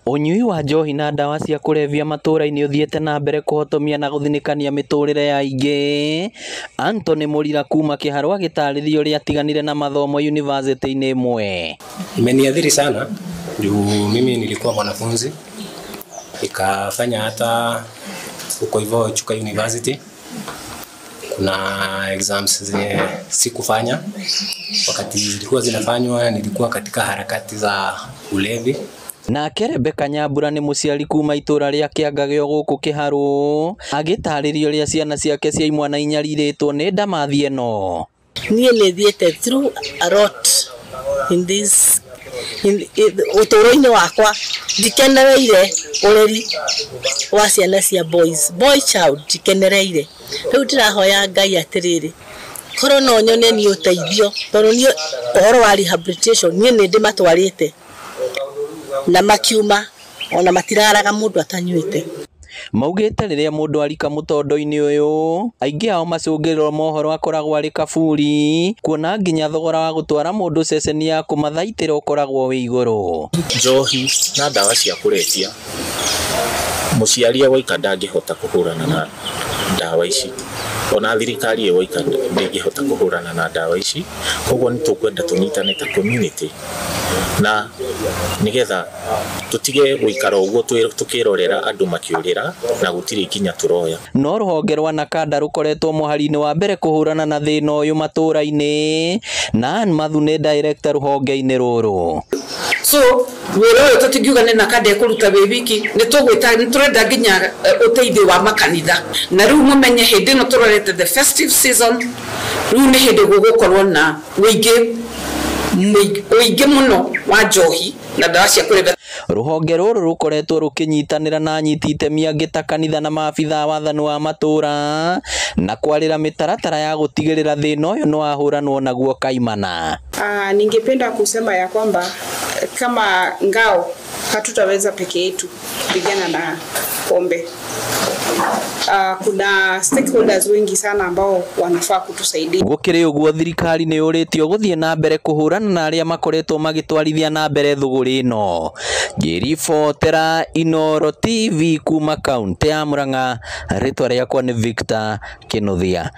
Ũnyui wa njohi na ndawa cia kũrebia matũra-inĩ ũthiĩte na mbere kũhotomia na gũthinĩkania mĩtũrĩre ya aingĩ. Anthony Mũrira kuma Kĩharũ agĩtarĩria ũrĩa atiganire na mathomo yunivasĩtĩ-inĩ ĩmwe. Imeniathiri sana juu mimi nilikuwa mwanafunzi nikafanya hata huko hivyo Chuka University, kuna exams zenye sikufanya. Wakati zilikuwa zinafanywa nilikuwa katika harakati za ulevi. Nake Rebecca Nyambura nĩ mũciari kuma itũra rĩa Kĩangagio gũkũ Kĩharũ agĩtarĩria ũrĩa ciana ciake cia imwana inyarirĩtwo nĩ ndamathi ĩno. Niĩ nĩ thiĩte through a lot in this ũtũũro-inĩ wakwa, ndikenereire ũreri wa ciana cia boys, boy child ndikenereire. Rĩu ndĩrahoya Ngai atĩrĩrĩ, korwo no nyone niĩ ũteithio, tondũ niĩ ũhoro wa rehabilitation niĩ nĩ ndĩmatwarĩte na makiuma ona matiraraga mũndũ atanyuĩte. Maugĩte rĩrĩa mũndũ arika mũtondo-inĩ ũyũ aingĩ ao macũngĩrĩro mohoro akoragwo arĩ kaburi, kuona nginya thogora wa gũtwara mũndũ ceceni ya kũmathaitĩra ũkoragwo wĩ igũrũ. Njohi na ndawa cia kũrebia, mũciari e woika ndangĩhota kũhũrana na ndawa ici, ona thirikari ĩ woika ndĩngĩhota kũhũrana na ndawa ici. Koguo nĩ tũkwenda tũnyitane ta community na nĩgetha tũtige gũikara ũguo tũkĩrorera andũ makĩũrĩra na gũtirĩ nginya tũroya. No rũhonge rwa Nakanda rũkoretwo mũhari-inĩ wa mbere kũhũrana na thĩna ũyũ matũra-inĩ, na Ann Mathu nĩ director rũhonge-inĩ rũrũ. So wĩra ũyũ tũtingiuga nĩ Nakanda ĩkũruta wĩ wiki, nĩ tũgwĩta, nĩ tũrenda nginya ũteithio wa makanitha. Na rĩu mũmenye hĩndĩ ĩno tũrorete the festive season, rĩu nĩ hĩndĩ gũgũkorwo na ũingĩ mũno wa njohi na ndawa cia kũrebia. Rũhonge rũrũ rũkoretwo rũkĩnyitanĩra na anyiti itemi angĩ ta kanitha na maabitha a wathani wa matũra na kwarĩra mĩtaratara ya gũtigĩrĩra thĩna ũyũ nĩ wahũranwo naguo kaimana. Ningependa kusema ya kwamba kama ngao hatutaweza peke yetu kupigana na pombe. Kuna stakeholders wengi sana ambao wanafaa kutusaidia. Gũkĩrĩ ũguo thirikari nĩ yũrĩtio gũthiĩ na mbere kũhũrana na arĩa makoretwo magĩtwarithia na mbere thũgũrĩ ĩno. Ngĩribotera Inooro TV kuma kaũntĩ ya Murang'a, rĩtwa rĩakwa nĩ Victor Kĩnuthia.